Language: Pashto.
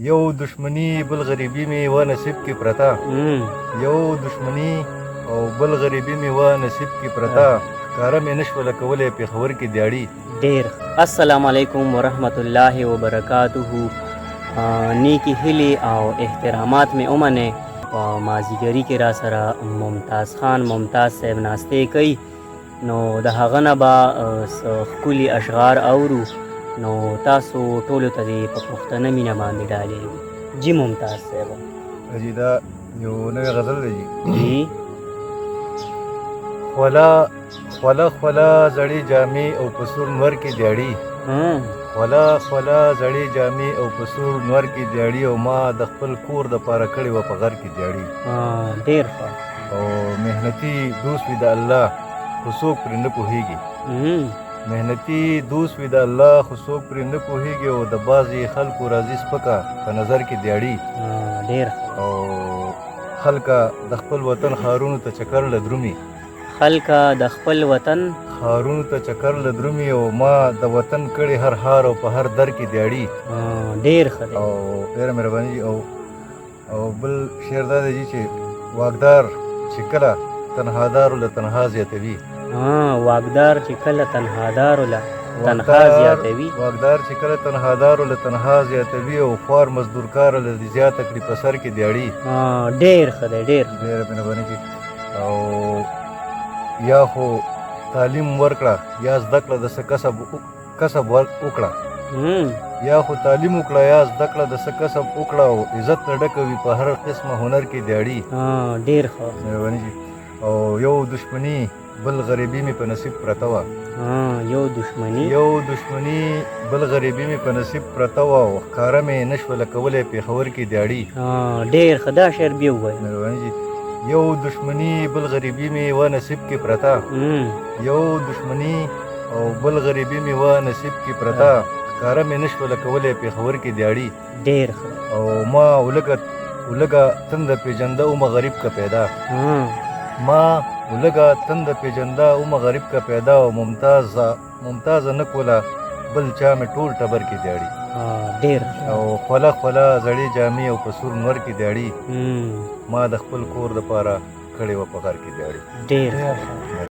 یو دښمني بل غریبي مې وه نصیب کې پرته، یو دښمني او بل غریبي مې وه نصیب کې پرته، ښکاره مې نه شوله کولی پېښور کې دیاړي. ډېر. السلام علیکم ورحمت الله وبرکاته. نیکی هیلې او احترامات مې ومنئ. په مازیګري کې را سره ممتاز خان ممتاز صاحب ناستې کوي، نو د هغه نه به څه ښکلي اشعار اورو، نو تاسو ټولو ته دې په پښتنه مینه باندې ډالۍ وي. جی ممتاز صاحب. جی، دا یو نوی غزل دی. جی. خوله خوله خوله زړې جامې او په سور نور کې دیاړي، خوله خوله زړې جامې او په سور نور کې دیاړي، او ما د خپل کور د پاره کړې وه په غر کې دیاړي. ډېر ښه. او محنتي دوست وي د الله خو څوک پرې نه پوهېږي، محنتي دوست وي د الله خو څوک پرې نه پوهېږي، او د بعضې خلکو راځي سپکه په نظر کې دیاړي. ډېر ښه. او خلکه د خپل وطن ښارونو ته چکر له درومي، خلکه د خپل وطن ښارونو ته چکر له درومي، او ما د وطن کړې هر ښار او په هر در کې دیاړي. ډېر ښه دی. او ډېره مهرباني. او بل شعر دا دی چې واکدار چې کله تنهادارو له تنها زیاتوي، واکدار چې کله تنهادارو له تنخوا زیاتوي، واکدار چې کله تنهادارو له تنها زیاتوي، او خوار مزدورکار له دې زیاته کړي په سر کې دیاړي. ډېر ښه دی، ډېر. ډېره مهرباني جي. او یا خو تعلیم ورکړه یا زده کړه د څه کسب وکړه، یا خو تعلیم وکړه یا زده کړه د څه کسب وکړه، او عزت نه ډکه وي په هر قسمه هنر کې دیاړي. ډېر ښه. مهرباني جي. او یو دښمني بل غریبي مې په نصیب پرته وه، یو دښمني، یو دښمني بل غریبي مې په نصیب پرته وه، او ښکاره مې نه شوله کولی پېښور کې دیاړي. ډېر ښه، دا شعر بیا ووایه. مهرباني جي. یو دښمني بل غریبي مې وه نصیب کې پرته، یو دښمني او بل غریبي مې وه نصیب کې پرته، ښکاره مې نه شوله کولی پېښور کې دیاړي. ډېر ښه. او ما ولږه تنده پېژنده اومه غریب که پیدا، ما ولږه تنده پېژنده اومه غریب که پیدا، او ممتازه نه کوله بل چا مې ټول ټبر کې دیاړي. ډېر. او خوله خوله زړې جامې او په سور نور کې دیاړي، ما د خپل کور دپاره کړې وه په غر کې دیاړي. ډېر.